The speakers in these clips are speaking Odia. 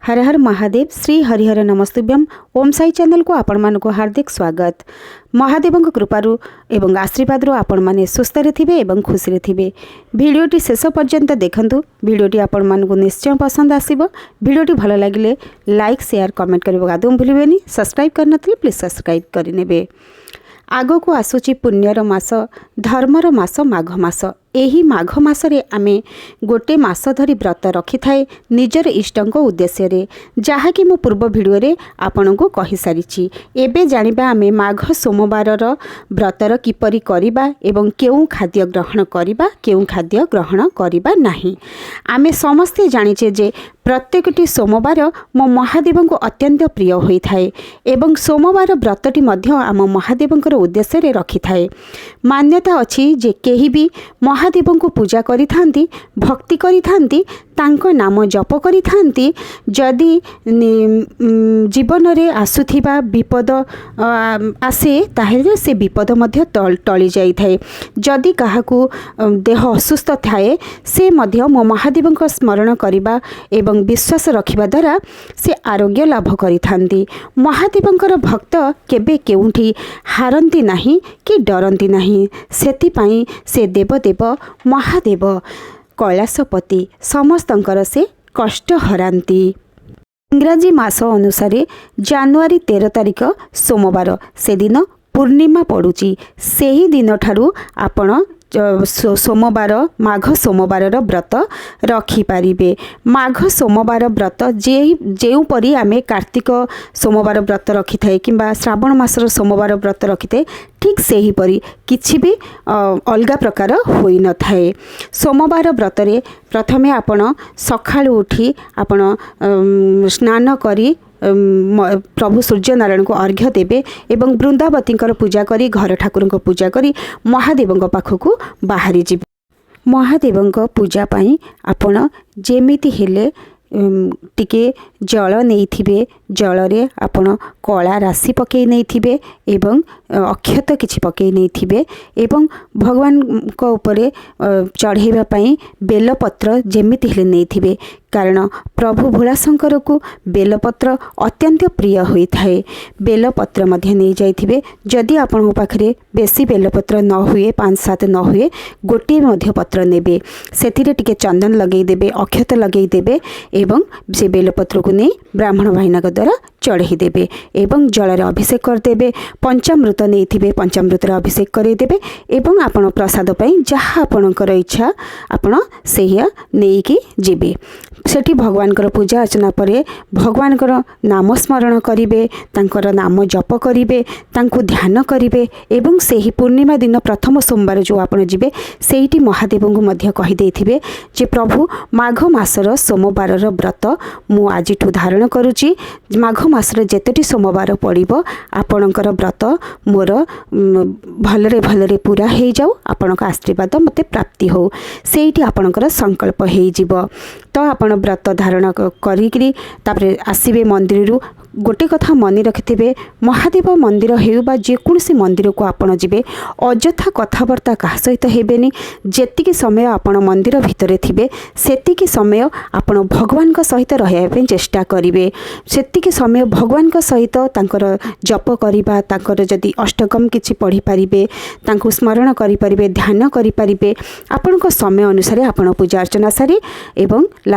ହର ହର ମହାଦେବ, ଶ୍ରୀ ହରିହର ନମସ୍ତୁଭ୍ୟମ୍। ଓମ୍ ସାଇ ଚ୍ୟାନେଲକୁ ଆପଣମାନଙ୍କୁ ହାର୍ଦ୍ଦିକ ସ୍ୱାଗତ। ମହାଦେବଙ୍କ କୃପାରୁ ଏବଂ ଆଶୀର୍ବାଦରୁ ଆପଣମାନେ ସୁସ୍ଥରେ ଥିବେ ଏବଂ ଖୁସିରେ ଥିବେ। ଭିଡ଼ିଓଟି ଶେଷ ପର୍ଯ୍ୟନ୍ତ ଦେଖନ୍ତୁ। ଭିଡ଼ିଓଟି ଆପଣମାନଙ୍କୁ ନିଶ୍ଚୟ ପସନ୍ଦ ଆସିବ। ଭିଡ଼ିଓଟି ଭଲ ଲାଗିଲେ ଲାଇକ୍, ସେୟାର, କମେଣ୍ଟ କରିବାକୁ ଆଦୌ ଭୁଲିବେନି। ସବସ୍କ୍ରାଇବ୍ କରିନଥିଲେ ପ୍ଲିଜ୍ ସବସ୍କ୍ରାଇବ୍ କରିନେବେ। ଆଗକୁ ଆସୁଛି ପୁଣ୍ୟର ମାସ, ଧର୍ମର ମାସ, ମାଘ ମାସ। ଏହି ମାଘ ମାସରେ ଆମେ ଗୋଟେ ମାସ ଧରି ବ୍ରତ ରଖିଥାଏ ନିଜର ଇଷ୍ଟଙ୍କ ଉଦ୍ଦେଶ୍ୟରେ, ଯାହାକି ମୁଁ ପୂର୍ବ ଭିଡ଼ିଓରେ ଆପଣଙ୍କୁ କହିସାରିଛି। ଏବେ ଜାଣିବା ଆମେ ମାଘ ସୋମବାରର ବ୍ରତର କିପରି କରିବା ଏବଂ କେଉଁ ଖାଦ୍ୟ ଗ୍ରହଣ କରିବା, କେଉଁ ଖାଦ୍ୟ ଗ୍ରହଣ କରିବା ନାହିଁ। ଆମେ ସମସ୍ତେ ଜାଣିଛେ ଯେ ପ୍ରତ୍ୟେକଟି ସୋମବାର ମୋ ମହାଦେବଙ୍କୁ ଅତ୍ୟନ୍ତ ପ୍ରିୟ ହୋଇଥାଏ ଏବଂ ସୋମବାର ବ୍ରତଟି ମଧ୍ୟ ଆମ ମହାଦେବଙ୍କର ଉଦ୍ଦେଶ୍ୟରେ ରଖିଥାଏ। ମାନ୍ୟତା ଅଛି ଯେ କେହି ବି ମହାଦେବଙ୍କୁ ପୂଜା କରିଥାନ୍ତି, ଭକ୍ତି କରିଥାନ୍ତି, ତାଙ୍କ ନାମ ଜପ କରିଥାନ୍ତି, ଯଦି ଜୀବନରେ ଆସୁଥିବା ବିପଦ ଆସେ, ତାହେଲେ ସେ ବିପଦ ମଧ୍ୟ ଟଳି ଯାଇଥାଏ। ଯଦି କାହାକୁ ଦେହ ଅସୁସ୍ଥ ଥାଏ, ସେ ମଧ୍ୟ ମୋ ମହାଦେବଙ୍କ ସ୍ମରଣ କରିବା ଏବଂ ବିଶ୍ୱାସ ରଖିବା ଦ୍ୱାରା ସେ ଆରୋଗ୍ୟ ଲାଭ କରିଥାନ୍ତି। ମହାଦେବଙ୍କର ଭକ୍ତ କେବେ କେଉଁଠି ହାରନ୍ତି ନାହିଁ କି ଡରନ୍ତି ନାହିଁ। ସେଥିପାଇଁ ସେ ଦେବଦେବ ମହାଦେବ କୈଳାସପତି, ସମସ୍ତଙ୍କର ସେ କଷ୍ଟ ହରାନ୍ତି। ଇଂରାଜୀ ମାସ ଅନୁସାରେ ଜାନୁଆରୀ 13 ତାରିଖ ସୋମବାର, ସେଦିନ ପୂର୍ଣ୍ଣିମା ପଡ଼ୁଛି। ସେହି ଦିନଠାରୁ ଆପଣ ସୋମବାର, ମାଘ ସୋମବାରର ବ୍ରତ ରଖିପାରିବେ। ମାଘ ସୋମବାର ବ୍ରତ ଯେଉଁପରି ଆମେ କାର୍ତ୍ତିକ ସୋମବାର ବ୍ରତ ରଖିଥାଏ କିମ୍ବା ଶ୍ରାବଣ ମାସର ସୋମବାର ବ୍ରତ ରଖିଥାଏ, ଠିକ୍ ସେହିପରି, କିଛି ବି ଅଲଗା ପ୍ରକାର ହୋଇନଥାଏ। ସୋମବାର ବ୍ରତରେ ପ୍ରଥମେ ଆପଣ ସକାଳୁ ଉଠି ଆପଣ ସ୍ନାନ କରି ପ୍ରଭୁ ସୂର୍ଯ୍ୟନାରାୟଣଙ୍କୁ ଅର୍ଘ୍ୟ ଦେବେ ଏବଂ ବୃନ୍ଦାବତୀଙ୍କର ପୂଜା କରି, ଘର ଠାକୁରଙ୍କ ପୂଜା କରି ମହାଦେବଙ୍କ ପାଖକୁ ବାହାରି ଯିବେ। ମହାଦେବଙ୍କ ପୂଜା ପାଇଁ ଆପଣ ଯେମିତି ହେଲେ ଟିକେ ଜଳ ନେଇଥିବେ। ଜଳରେ ଆପଣ କଳା ରାଶି ପକାଇ ନେଇଥିବେ ଏବଂ ଅକ୍ଷତ କିଛି ପକାଇ ନେଇଥିବେ ଏବଂ ଭଗବାନଙ୍କ ଉପରେ ଚଢ଼େଇବା ପାଇଁ ବେଲପତ୍ର ଯେମିତି ହେଲେ ନେଇଥିବେ, କାରଣ ପ୍ରଭୁ ଭୋଳାଶଙ୍କରକୁ ବେଲପତ୍ର ଅତ୍ୟନ୍ତ ପ୍ରିୟ ହୋଇଥାଏ। ବେଲପତ୍ର ମଧ୍ୟ ନେଇଯାଇଥିବେ। ଯଦି ଆପଣଙ୍କ ପାଖରେ ବେଶୀ ବେଲପତ୍ର ନ ହୁଏ, ପାଞ୍ଚ ସାତ ନ ହୁଏ, ଗୋଟିଏ ମଧ୍ୟ ପତ୍ର ନେବେ। ସେଥିରେ ଟିକେ ଚନ୍ଦନ ଲଗାଇ ଦେବେ, ଅକ୍ଷତ ଲଗାଇ ଦେବେ ଏବଂ ସେ ବେଲପତ୍ରକୁ ନେଇ ବ୍ରାହ୍ମଣ ଭାଇନାଙ୍କ ଦ୍ୱାରା ଚଢ଼େଇ ଦେବେ ଏବଂ ଜଳରେ ଅଭିଷେକ କରିଦେବେ। ପଞ୍ଚାମୃତ ନେଇଥିବେ, ପଞ୍ଚାମୃତରେ ଅଭିଷେକ କରାଇଦେବେ ଏବଂ ଆପଣ ପ୍ରସାଦ ପାଇଁ ଯାହା ଆପଣଙ୍କର ଇଚ୍ଛା, ଆପଣ ସେଇଆ ନେଇକି ଯିବେ। ସେଠି ଭଗବାନଙ୍କର ପୂଜା ଅର୍ଚ୍ଚନା ପରେ ଭଗବାନଙ୍କର ନାମ ସ୍ମରଣ କରିବେ, ତାଙ୍କର ନାମ ଜପ କରିବେ, ତାଙ୍କୁ ଧ୍ୟାନ କରିବେ ଏବଂ ସେହି ପୂର୍ଣ୍ଣିମା ଦିନ ପ୍ରଥମ ସୋମବାର ଯେଉଁ ଆପଣ ଯିବେ, ସେଇଠି ମହାଦେବଙ୍କୁ ମଧ୍ୟ କହିଦେଇଥିବେ ଯେ ପ୍ରଭୁ, ମାଘ ମାସର ସୋମବାରର ବ୍ରତ ମୁଁ ଆଜିଠୁ ଧାରଣ କରୁଛି। ମାଘ ମାସର ଯେତୋଟି ସୋମବାର ପଡ଼ିବ, ଆପଣଙ୍କର ବ୍ରତ ମୋର ଭଲରେ ଭଲରେ ପୁରା ହେଇଯାଉ, ଆପଣଙ୍କ ଆଶୀର୍ବାଦ ମୋତେ ପ୍ରାପ୍ତି ହେଉ। ସେଇଠି ଆପଣଙ୍କର ସଂକଳ୍ପ ହେଇଯିବ। ତ ଆପଣ ବ୍ରତ ଧାରଣ କରିକିରି ତାପରେ ଆସିବେ ମନ୍ଦିରରୁ। ଗୋଟେ କଥା ମନେ ରଖିଥିବେ, ମହାଦେବ ମନ୍ଦିର ହେଉ ବା ଯେକୌଣସି ମନ୍ଦିରକୁ ଆପଣ ଯିବେ, ଅଯଥା କଥାବାର୍ତ୍ତା କାହା ସହିତ ହେବେନି। ଯେତିକି ସମୟ ଆପଣ ମନ୍ଦିର ଭିତରେ ଥିବେ, ସେତିକି ସମୟ ଆପଣ ଭଗବାନଙ୍କ ସହିତ ରହିବା ପାଇଁ ଚେଷ୍ଟା କରିବେ। ସେତିକି ସମୟ ଭଗବାନଙ୍କ ସହିତ ତାଙ୍କର ଜପ କରିବା, ତାଙ୍କର ଯଦି ଅଷ୍ଟକମ୍ କିଛି ପଢ଼ିପାରିବେ, ତାଙ୍କୁ ସ୍ମରଣ କରିପାରିବେ, ଧ୍ୟାନ କରିପାରିବେ। ଆପଣଙ୍କ ସମୟ ଅନୁସାରେ ଆପଣ ପୂଜା ଅର୍ଚ୍ଚନା ସାରି ଏବଂ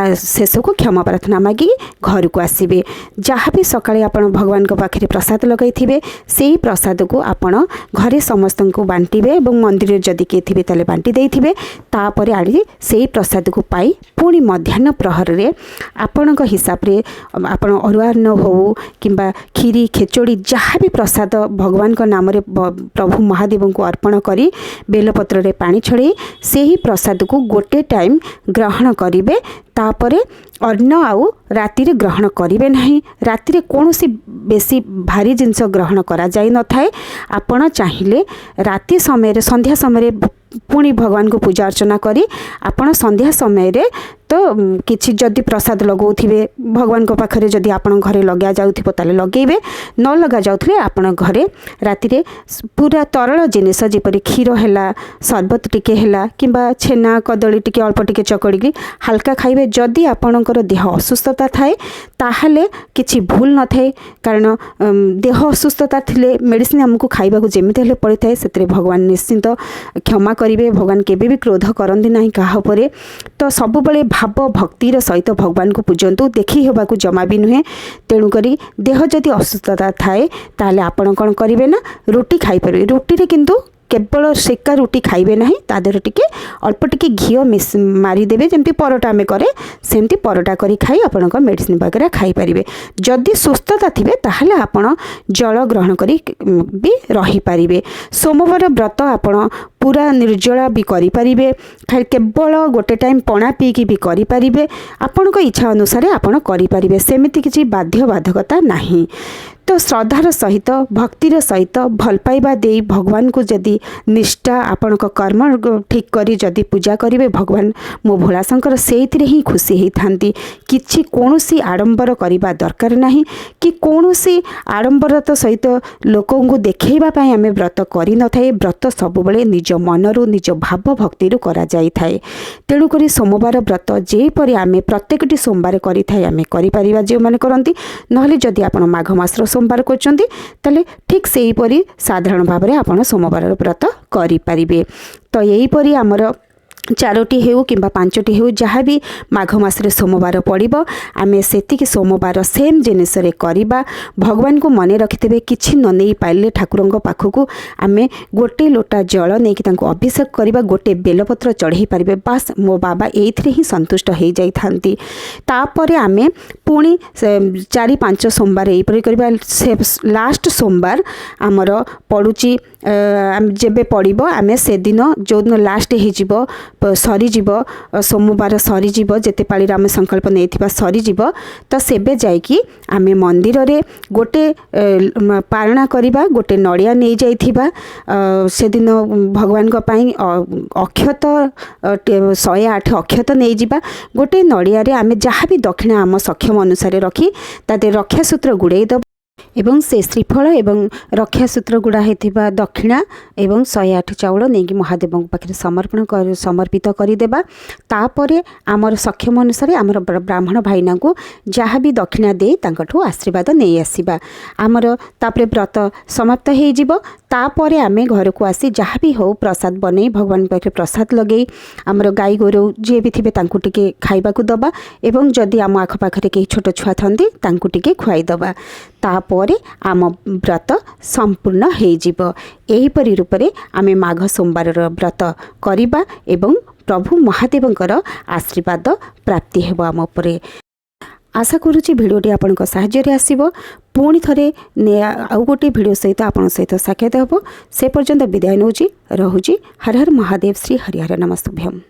ଶେଷକୁ କ୍ଷମା ପ୍ରାର୍ଥନା ମାଗି ଘରକୁ ଆସିବେ। ଯାହା ବି ସକାଳେ ଆପଣ ଭଗବାନଙ୍କ ପାଖରେ ପ୍ରସାଦ ଲଗାଇଥିବେ, ସେଇ ପ୍ରସାଦକୁ ଆପଣ ଘରେ ସମସ୍ତଙ୍କୁ ବାଣ୍ଟିବେ ଏବଂ ମନ୍ଦିରରେ ଯଦି କିଏ ଥିବେ, ତାହେଲେ ବାଣ୍ଟି ଦେଇଥିବେ। ତାପରେ ଆଣି ସେଇ ପ୍ରସାଦକୁ ପାଇ ପୁଣି ମଧ୍ୟାହ୍ନ ପ୍ରହରରେ ଆପଣଙ୍କ ହିସାବରେ ଆପଣ ଅରୁଆ ଅନ୍ନ ହେଉ କିମ୍ବା କ୍ଷୀରି, ଖେଚୁଡ଼ି, ଯାହା ବି ପ୍ରସାଦ ଭଗବାନଙ୍କ ନାମରେ ପ୍ରଭୁ ମହାଦେବଙ୍କୁ ଅର୍ପଣ କରି ବେଲପତ୍ରରେ ପାଣି ଛଡ଼େଇ ସେହି ପ୍ରସାଦକୁ ଗୋଟେ ଟାଇମ୍ ଗ୍ରହଣ କରିବେ। ତାପରେ ଅନ୍ନ ଆଉ ରାତିରେ ଗ୍ରହଣ କରିବେ ନାହିଁ। ରାତିରେ କୌଣସି ବେଶୀ ଭାରି ଜିନିଷ ଗ୍ରହଣ କରାଯାଇନଥାଏ। ଆପଣ ଚାହିଁଲେ ରାତି ସମୟରେ, ସନ୍ଧ୍ୟା ସମୟରେ ପୁଣି ଭଗବାନଙ୍କୁ ପୂଜା ଅର୍ଚ୍ଚନା କରି ଆପଣ ସନ୍ଧ୍ୟା ସମୟରେ ତ କିଛି ଯଦି ପ୍ରସାଦ ଲଗାଉଥିବେ ଭଗବାନଙ୍କ ପାଖରେ, ଯଦି ଆପଣଙ୍କ ଘରେ ଲଗା ଯାଉଥିବ ତାହେଲେ ଲଗାଇବେ। ନ ଲଗା ଯାଉଥିଲେ ଆପଣ ଘରେ ରାତିରେ ପୁରା ତରଳ ଜିନିଷ, ଯେପରି କ୍ଷୀର ହେଲା, ସରବତ ଟିକେ ହେଲା କିମ୍ବା ଛେନା କଦଳୀ ଟିକେ ଅଳ୍ପ ଟିକେ ଚକଡ଼ିକି ହାଲକା ଖାଇବେ। ଯଦି ଆପଣଙ୍କର ଦେହ ଅସୁସ୍ଥତା ଥାଏ, ତାହେଲେ କିଛି ଭୁଲ ନଥାଏ, କାରଣ ଦେହ ଅସୁସ୍ଥତା ଥିଲେ ମେଡ଼ିସିନ ଆମକୁ ଖାଇବାକୁ ଯେମିତି ହେଲେ ପଡ଼ିଥାଏ। ସେଥିରେ ଭଗବାନ ନିଶ୍ଚିନ୍ତ କ୍ଷମା କରିବେ। ଭଗବାନ କେବେ ବି କ୍ରୋଧ କରନ୍ତି ନାହିଁ କାହା ଉପରେ। ତ ସବୁବେଳେ ଭାବ ଭକ୍ତିର ସହିତ ଭଗବାନଙ୍କୁ ପୂଜନ୍ତୁ, ଦେଖି ହେବାକୁ ଜମା ବି ନୁହେଁ। ତେଣୁକରି ଦେହ ଯଦି ଅସୁସ୍ଥତା ଥାଏ, ତାହେଲେ ଆପଣ କ'ଣ କରିବେ ନା ରୁଟି ଖାଇପାରିବେ। ରୁଟିରେ କିନ୍ତୁ କେବଳ ସେକା ରୁଟି ଖାଇବେ ନାହିଁ। ତା ଦେହରେ ଟିକେ ଅଳ୍ପ ଟିକେ ଘିଅ ମାରିଦେବେ। ଯେମିତି ପରଟା ଆମେ କରେ, ସେମିତି ପରଟା କରି ଖାଇ ଆପଣଙ୍କ ମେଡ଼ିସିନ ବଗେରା ଖାଇପାରିବେ। ଯଦି ସୁସ୍ଥତା ଥିବେ, ତାହେଲେ ଆପଣ ଜଳ ଗ୍ରହଣ କରି ବି ରହିପାରିବେ। ସୋମବାର ବ୍ରତ ଆପଣ ପୁରା ନିର୍ଜଳା ବି କରିପାରିବେ, ଖାଲି କେବଳ ଗୋଟେ ଟାଇମ୍ ପଣା ପିଇକି ବି କରିପାରିବେ। ଆପଣଙ୍କ ଇଚ୍ଛା ଅନୁସାରେ ଆପଣ କରିପାରିବେ, ସେମିତି କିଛି ବାଧ୍ୟ ବାଧକତା ନାହିଁ। ତ ଶ୍ରଦ୍ଧାର ସହିତ, ଭକ୍ତିର ସହିତ, ଭଲ ପାଇବା ଦେଇ ଭଗବାନଙ୍କୁ ଯଦି ନିଷ୍ଠା, ଆପଣଙ୍କ କର୍ମ ଠିକ୍ କରି ଯଦି ପୂଜା କରିବେ, ଭଗବାନ ମୋ ଭୋଳାଶଙ୍କର ସେଇଥିରେ ହିଁ ଖୁସି ହେଇଥାନ୍ତି। କିଛି କୌଣସି ଆଡ଼ମ୍ବର କରିବା ଦରକାର ନାହିଁ କି କୌଣସି ଆଡ଼ମ୍ବରତା ସହିତ ଲୋକଙ୍କୁ ଦେଖେଇବା ପାଇଁ ଆମେ ବ୍ରତ କରିନଥାଏ। ବ୍ରତ ସବୁବେଳେ ନିଜ ମନରୁ, ନିଜ ଭାବ ଭକ୍ତିରୁ କରାଯାଇଥାଏ। ତେଣୁକରି ସୋମବାର ବ୍ରତ ଯେପରି ଆମେ ପ୍ରତ୍ୟେକଟି ସୋମବାର କରିଥାଏ, ଆମେ କରିପାରିବା ଯେଉଁମାନେ କରନ୍ତି। ନହେଲେ ଯଦି ଆପଣ ମାଘ ମାସର ସୋମବାର କରୁଛନ୍ତି, ତାହେଲେ ଠିକ୍ ସେହିପରି ସାଧାରଣ ଭାବରେ ଆପଣ ସୋମବାରର ବ୍ରତ କରିପାରିବେ। ତ ଏହିପରି ଆମର ଚାରୋଟି ହେଉ କିମ୍ବା ପାଞ୍ଚଟି ହେଉ, ଯାହା ବି ମାଘ ମାସରେ ସୋମବାର ପଡ଼ିବ, ଆମେ ସେତିକି ସୋମବାର ସେମ୍ ଜିନିଷରେ କରିବା। ଭଗବାନଙ୍କୁ ମନେ ରଖିଥିବେ। କିଛି ନ ନେଇ ପାରିଲେ ଠାକୁରଙ୍କ ପାଖକୁ ଆମେ ଗୋଟେ ଲୋଟା ଜଳ ନେଇକି ତାଙ୍କୁ ଅଭିଷେକ କରିବା, ଗୋଟେ ବେଲପତ୍ର ଚଢ଼େଇ ପାରିବେ। ବାସ୍, ମୋ ବାବା ଏଇଥିରେ ହିଁ ସନ୍ତୁଷ୍ଟ ହେଇଯାଇଥାନ୍ତି। ତାପରେ ଆମେ ପୁଣି ସେ ଚାରି ପାଞ୍ଚ ସୋମବାର ଏହିପରି କରିବା। ସେ ଲାଷ୍ଟ ସୋମବାର ଆମର ପଡ଼ୁଛି, ଯେବେ ପଡ଼ିବ, ଆମେ ସେଦିନ, ଯେଉଁଦିନ ଲାଷ୍ଟ ହେଇଯିବ, ସରିଯିବ, ସୋମବାର ସରିଯିବ, ଯେତେ ପାଳିର ଆମେ ସଂକଳ୍ପ ନେଇଥିବା ସରିଯିବ, ତ ସେବେ ଯାଇକି ଆମେ ମନ୍ଦିରରେ ଗୋଟେ ପାରଣା କରିବା, ଗୋଟେ ନଡ଼ିଆ ନେଇଯାଇଥିବା। ସେଦିନ ଭଗବାନଙ୍କ ପାଇଁ ଅକ୍ଷତ, 108 ଅକ୍ଷତ ନେଇଯିବା। ଗୋଟେ ନଡ଼ିଆରେ ଆମେ ଯାହା ବି ଦକ୍ଷିଣା ଆମ ସକ୍ଷମ ଅନୁସାରେ ରଖି ତା ଦେହରେ ରକ୍ଷାସୂତ୍ର ଗୁଡ଼େଇ ଦେବା ଏବଂ ସେ ଶ୍ରୀଫଳ ଏବଂ ରକ୍ଷାସୂତ୍ର ଗୁଡ଼ା ହେଇଥିବା ଦକ୍ଷିଣା ଏବଂ 108 ଚାଉଳ ନେଇକି ମହାଦେବଙ୍କ ପାଖରେ ସମର୍ପଣ ସମର୍ପିତ କରିଦେବା। ତାପରେ ଆମର ସକ୍ଷମ ଅନୁସାରେ ଆମର ବ୍ରାହ୍ମଣ ଭାଇନାଙ୍କୁ ଯାହା ବି ଦକ୍ଷିଣା ଦେଇ ତାଙ୍କଠୁ ଆଶୀର୍ବାଦ ନେଇ ଆସିବା। ଆମର ତାପରେ ବ୍ରତ ସମାପ୍ତ ହେଇଯିବ। ତାପରେ ଆମେ ଘରକୁ ଆସି ଯାହା ବି ହଉ ପ୍ରସାଦ ବନେଇ ଭଗବାନଙ୍କ ପାଖରେ ପ୍ରସାଦ ଲଗେଇ ଆମର ଗାଈ ଗୋରୁ ଯିଏ ବି ଥିବେ, ତାଙ୍କୁ ଟିକେ ଖାଇବାକୁ ଦେବା ଏବଂ ଯଦି ଆମ ଆଖପାଖରେ କେହି ଛୋଟ ଛୁଆ ଥାନ୍ତି, ତାଙ୍କୁ ଟିକେ ଖୁଆଇଦେବା। ତାପରେ ଆମ ବ୍ରତ ସମ୍ପୂର୍ଣ୍ଣ ହେଇଯିବ। ଏହିପରି ରୂପରେ ଆମେ ମାଘ ସୋମବାରର ବ୍ରତ କରିବା ଏବଂ ପ୍ରଭୁ ମହାଦେବଙ୍କର ଆଶୀର୍ବାଦ ପ୍ରାପ୍ତି ହେବ ଆମ ଉପରେ। ଆଶା କରୁଛି ଭିଡ଼ିଓଟି ଆପଣଙ୍କ ସାହାଯ୍ୟରେ ଆସିବ। ପୁଣି ଥରେ ଆଉ ଗୋଟିଏ ଭିଡ଼ିଓ ସହିତ ଆପଣଙ୍କ ସହିତ ସାକ୍ଷାତ ହେବ। ସେ ପର୍ଯ୍ୟନ୍ତ ବିଦାୟ ନେଉଛି, ରହୁଛି। ହର ହର ମହାଦେବ, ଶ୍ରୀ ହରିହର ନମସ୍ତୁଭ୍ୟମ୍।